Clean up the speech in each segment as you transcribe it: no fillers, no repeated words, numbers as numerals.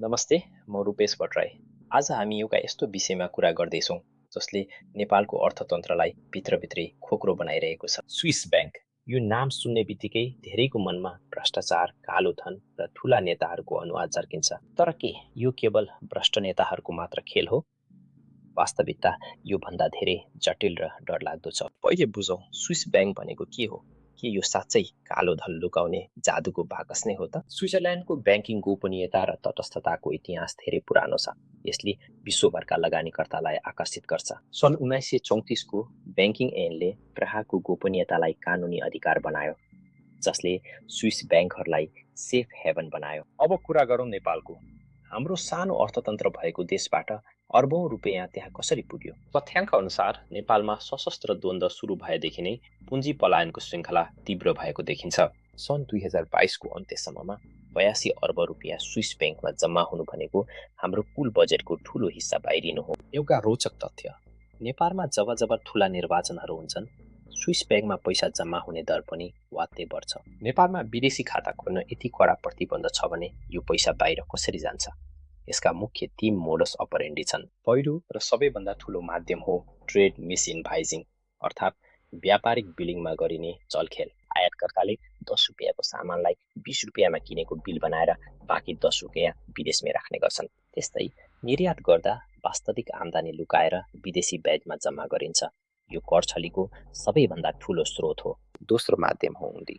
नमस्ते, म रूपेश भट्टराई। आज हामी एउटा यस्तो विषयमा कुरा गर्दैछौँ जसले नेपालको अर्थतन्त्रलाई भित्रभित्रै खोक्रो बनाइरहेको छ। Swiss bank. यो नाम सुन्ने बित्तिकै धेरैको मनमा भ्रष्टाचार, कालो धन र ठूला नेताहरूको अनुहार झर्किन्छ। तर के यो केवल भ्रष्ट नेताहरूको मात्र खेल हो? वास्तविकता योभन्दा धेरै जटिल र डरलाग्दो छ। पहिले बुझौँ, स्विस ब्याङ्क भनेको के हो? के यो साँच्चै कालो धन लुकाउने जादुको बाकस नै हो त? स्विजरल्यान्डको ब्याङ्किङ गोपनीयता र तटस्थताको इतिहास धेरै पुरानो छ। यसले विश्वभरका लगानीकर्तालाई आकर्षित गर्छ। सन् 1934 को ब्याङ्किङ ऐनले ग्राहकको गोपनीयतालाई कानुनी अधिकार बनायो, जसले स्विस ब्याङ्कहरूलाई सेफ हेभन बनायो। अब कुरा गरौँ नेपालको। हाम्रो सानो अर्थतन्त्र भएको देशबाट अर्बौं रुपियाँ त्यहाँ कसरी पुग्यो? तथ्याङ्क अनुसार नेपालमा सशस्त्र द्वन्द्व सुरु भएदेखि नै पुँजी पलायनको श्रृङ्खला तीव्र भएको देखिन्छ। सन् 2022 को अन्त्यसम्ममा 82 अर्ब रुपियाँ स्विस ब्याङ्कमा जम्मा हुनु भनेको हाम्रो कुल बजेटको ठूलो हिस्सा बाहिरिनु हो। एउटा रोचक तथ्य, नेपालमा जब जब ठूला निर्वाचनहरू हुन्छन्, स्विस ब्याङ्कमा पैसा जम्मा हुने दर पनि वात्तै बढ्छ। नेपालमा विदेशी खाता खोल्न यति कडा प्रतिबन्ध छ भने यो पैसा बाहिर कसरी जान्छ? यसका मुख्य 3 मोडस अपरेन्डी छन्। पहिलो र सबैभन्दा ठूलो माध्यम हो ट्रेड मिसइन्भाइजिङ, अर्थात् व्यापारिक बिलिङमा गरिने चलखेल। आयातकर्ताले 10 रुपियाँको सामानलाई 20 रुपियाँमा किनेको बिल बनाएर बाँकी 10 रुपियाँ विदेशमै राख्ने गर्छन्। त्यस्तै निर्यात गर्दा वास्तविक आम्दानी लुकाएर विदेशी ब्याजमा जम्मा गरिन्छ। यो कर छलीको सबैभन्दा ठूलो स्रोत हो। दोस्रो माध्यम हो हुन्डी,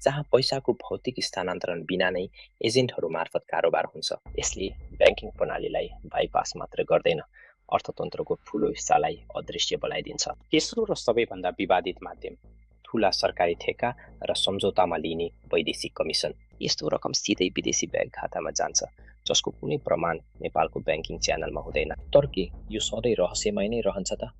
जहाँ पैसाको भौतिक स्थानान्तरण बिना नै एजेन्टहरू मार्फत कारोबार हुन्छ। यसले ब्याङ्किङ प्रणालीलाई बाइपास मात्र गर्दैन, अर्थतन्त्रको ठूलो हिस्सालाई अदृश्य बनाइदिन्छ। तेस्रो र सबैभन्दा विवादित माध्यम, ठूला सरकारी ठेक्का र सम्झौतामा लिइने वैदेशिक कमिसन। यस्तो रकम सिधै विदेशी ब्याङ्क खातामा जान्छ, जसको कुनै प्रमाण नेपालको ब्याङ्किङ च्यानलमा हुँदैन। तर के यो सधैँ रहस्यमय नै रहन्छ त?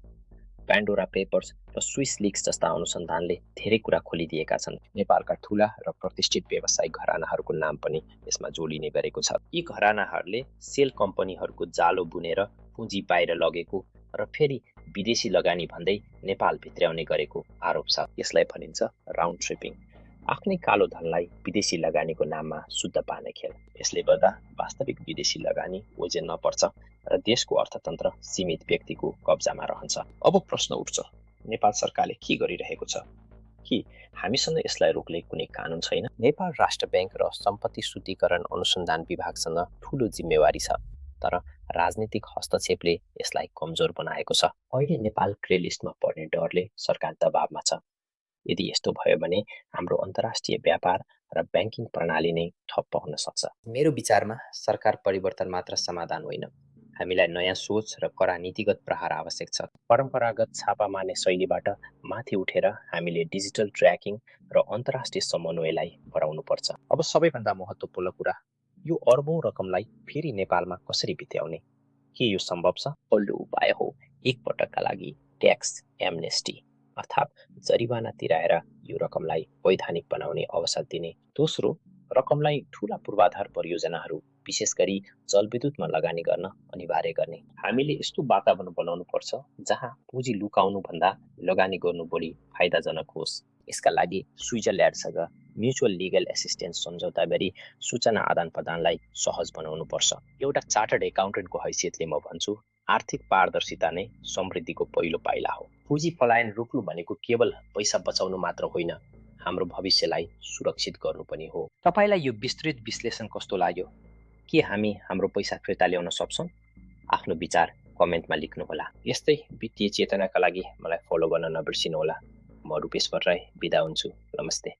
प्यान्डोरा पेपर्स र स्विस लिक्स जस्ता अनुसन्धानले धेरै कुरा खोलिदिएका छन्। नेपालका ठूला र प्रतिष्ठित व्यवसायिक घरानाहरूको नाम पनि यसमा जोडिने गरेको छ। यी घरानाहरूले सेल कम्पनीहरूको जालो बुनेर पुँजी बाहिर लगेको र फेरि विदेशी लगानी भन्दै नेपाल भित्र्याउने गरेको आरोप छ। यसलाई भनिन्छ राउन्ड ट्रिपिङ। आफ्नै कालो धनलाई विदेशी लगानीको नाममा शुद्ध पार्ने खेल। यसले गर्दा वास्तविक विदेशी लगानी ओझेल नपर्छ र देशको अर्थतन्त्र सीमित व्यक्तिको कब्जामा रहन्छ। अब प्रश्न उठ्छ, नेपाल सरकारले के गरिरहेको छ? कि हामीसँग यसलाई रोक्ने कुनै कानुन छैन? नेपाल राष्ट्र ब्याङ्क र सम्पत्ति शुद्धिकरण अनुसन्धान विभागसँग ठूलो जिम्मेवारी छ, तर राजनीतिक हस्तक्षेपले यसलाई कमजोर बनाएको छ। अहिले नेपाल ग्रे लिस्टमा पर्ने डरले सरकार दबावमा छ। यदि यस्तो भयो भने हाम्रो अन्तर्राष्ट्रिय व्यापार र ब्याङ्किङ प्रणाली नै ठप्प हुन सक्छ। मेरो विचारमा सरकार परिवर्तन मात्र समाधान होइन, हामीलाई नयाँ सोच र कडा नीतिगत प्रहार आवश्यक छ। परम्परागत छापा मार्ने शैलीबाट माथि उठेर हामीले डिजिटल ट्र्याकिङ र अन्तर्राष्ट्रिय समन्वयलाई बढाउनुपर्छ। अब सबैभन्दा महत्त्वपूर्ण कुरा, यो अर्बौं रकमलाई फेरि नेपालमा कसरी भित्र्याउने? के यो सम्भव छ? पहिलो उपाय हो एक पटकका लागि ट्याक्स एमनेस्टी, अर्थात् जरिवाना तिराएर यो रकमलाई वैधानिक बनाउने अवसर दिने। दोस्रो, रकमलाई ठूला पूर्वाधार परियोजनाहरू, विशेष गरी जलविद्युतमा लगानी गर्न अनिवार्य गर्ने। हामीले यस्तो वातावरण बनाउनु पर्छ जहाँ पुँजी लुकाउनु भन्दा लगानी गर्नु बढी फाइदाजनक होस्। यसका लागि स्विजरल्यान्डसँग म्युचुअल लिगल एसिस्टेन्स सम्झौता गरी सूचना आदान प्रदानलाई सहज बनाउनु पर्छ। एउटा चार्टर्ड एकाउन्टेन्टको हैसियतले म भन्छु, आर्थिक पारदर्शिता नै समृद्धिको पहिलो पाइला हो। पुँजी पलायन रोक्नु भनेको केवल पैसा बचाउनु मात्र होइन, हाम्रो भविष्यलाई सुरक्षित गर्नु पनि हो। तपाईलाई यो विस्तृत विश्लेषण कस्तो लाग्यो? के हामी हाम्रो पैसा फिर्ता ल्याउन सक्छौँ? आफ्नो विचार कमेन्टमा लेख्नुहोला। यस्तै वित्तीय चेतनाका लागि मलाई फलो गर्न नबिर्सिनुहोला। म रूपेश भट्टराई बिदा हुन्छु। नमस्ते।